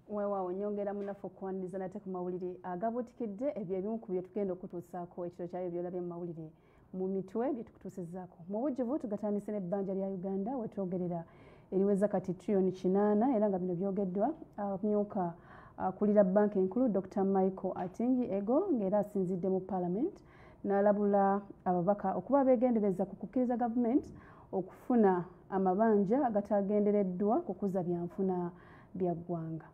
Weewaawo, nyongera munnaffe okwaniriza nate ku mawulire agabuutikidde. Ebyo ebimu ku bye tugenda okutuusaako ekiro kyayo, byolabye mu mawulire mu mitwe bye tukutuusizzaako mu bujjuvu. Tugatandise n'ebbanja lya Uganda wetwogerera eriweza kati trillion 8, era nga bino byogeddwa amyuka akulira banka enkulu, Dr Michael Atingi Ego, ng'era asinzidde mu Parliament n'alabula ababaka okuba abeegendereza ku kukkiriza gavumenti okufuna amabanja agatagendereddwa kukuza byanfuna bya ggwanga.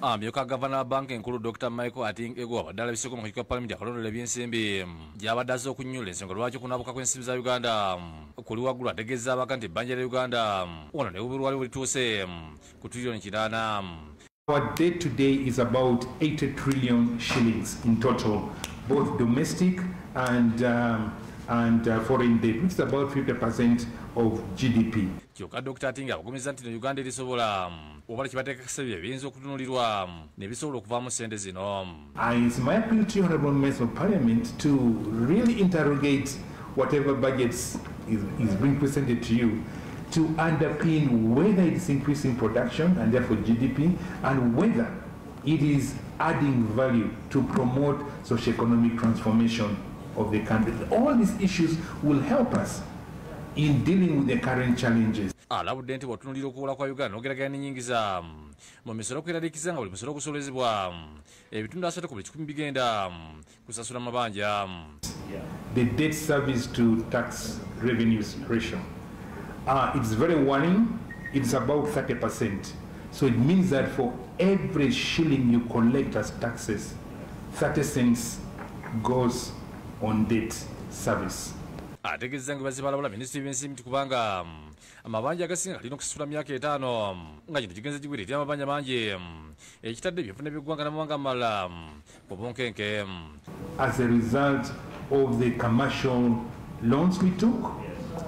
Amyuka gavana wa banka enkulu, Dr Michael Ating Ego, abadde alabiseko mu kakiiko ka Palamenti akalondoola ebyensimbi, gy'abadde azze okunnyonnyola ensonga lwaki okunabuka kw'ensimbi za Uganda kuli waggulu. Ategeeza abaka nti ebbanja lya Uganda wano ne bubulwali bulituuse ku trillion 8. Our debt today is about 80 trillion shillings in total, both domestic and foreign debt, which is about 50% of GDP. Kyokka Dr Ating abagumiza nti ne Uganda erisobola oba tekibateekakasa bye biyinza okutunulirwa ne bisobola okuvaamu ssente zino. And it's my appeal to you, honorable members of parliament, to really interrogate whatever budgets is being presented to you to underpin whether it is increasing production and therefore GDP and whether it is adding value to promote socio-economic transformation of the country. All these issues will help us in dealing with the current challenges. Alabudde nti bw'otunuulira okuwola kwa Uganda n'ogeraganya n'ennyingiza mu misolo, kweraliikiriza nga buli musolo ogusolezebwa, ebitundu 30 ku buli 100 bigenda kusasula mabanja. The debt service to tax revenues ratio. It's very worrying. It's about 30%. So it means that for every shilling you collect as taxes, 30 cents goes on debt service. Ategeeza nga bazibalabula minisitiri w'ensimbi nti kubanga amabanja agasinga galina okusasula myaka 5, nga kino kigenze gigwira eri amabanja mangi, ekitadde ebyenfuna by'eggwanga n'amawanga amalala ku bunkenke. As a result of the commercial loans we took,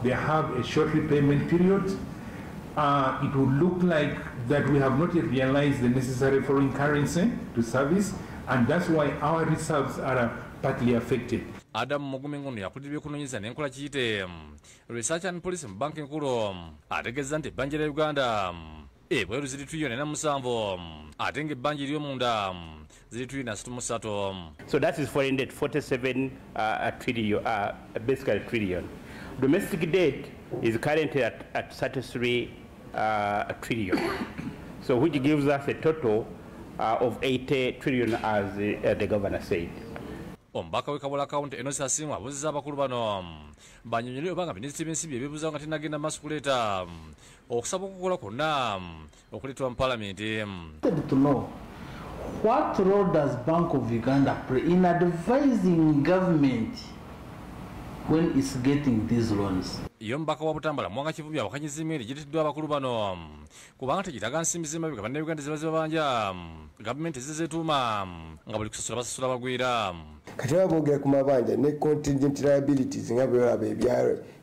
they have a short repayment period. It would look like that we have not yet realized the necessary foreign currency to service, and that's why our reserves are partly affected. Adamu Mugume, ngono yakulira ebyokunoonyeza n'enkola kiyite research and policy mu banka enkulu, ategeeza nti ebbanja lya Uganda ebweru ziri trillion 47, ate ng'ebbanja ery'omunda ziri trillion 33. So that is foreign debt, 47 trillion, basically trillion. Domestic debt is currently at 33 trillion. So which gives us a total of 80 trillion, as the governor said. Omubaka w'e Kabola County, Enosi Asimu, abuuziza abakulu bano banyonyole oba nga minisitiri b'ensimbi ebibuuzawo nga tenagenda maaso kuleeta okusaba okukola kwonna okuleetebwa mu Palamenti. To know what role does Bank of Uganda play in advising government when it's getting these loans? Ye omubaka wa Butambala, Mwanga Kivumbi, awakanyiza email egiteeteddwa abakulu bano, kubanga tegiraga nsimbi z'emabega Bannayuganda ziba zibabanja gavumenti ezizeetuuma, nga buli kusasula basasula bagwira. Kati baba boogera ku mabanja ne contingent liabilities, nga bwelaba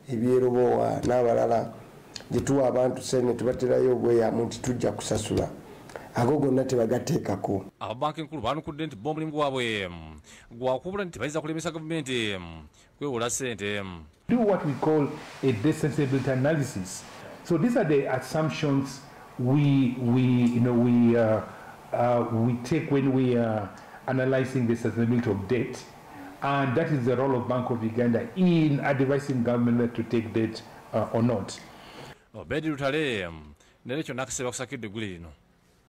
ebyerobowa n'abalala gye tuwa abantu sente, tubaterayo obweyamu nti tujja kusasula, ago gonna tebagateekako. Ababanka enkulu baanukudde nti bo omulimu gwabwe gwakubula nti tebayinza kulemesa gavumenti kwewola ssente. Do what we call a debt sensibility analysis. So these are the assumptions we, you know, we take when we are analyzing the sustainability of debt. And that is the role of Bank of Uganda in advising government whether to take debt or not. Obedi Lutale, nere kyonna akasebe bakusakidde eggulire lino.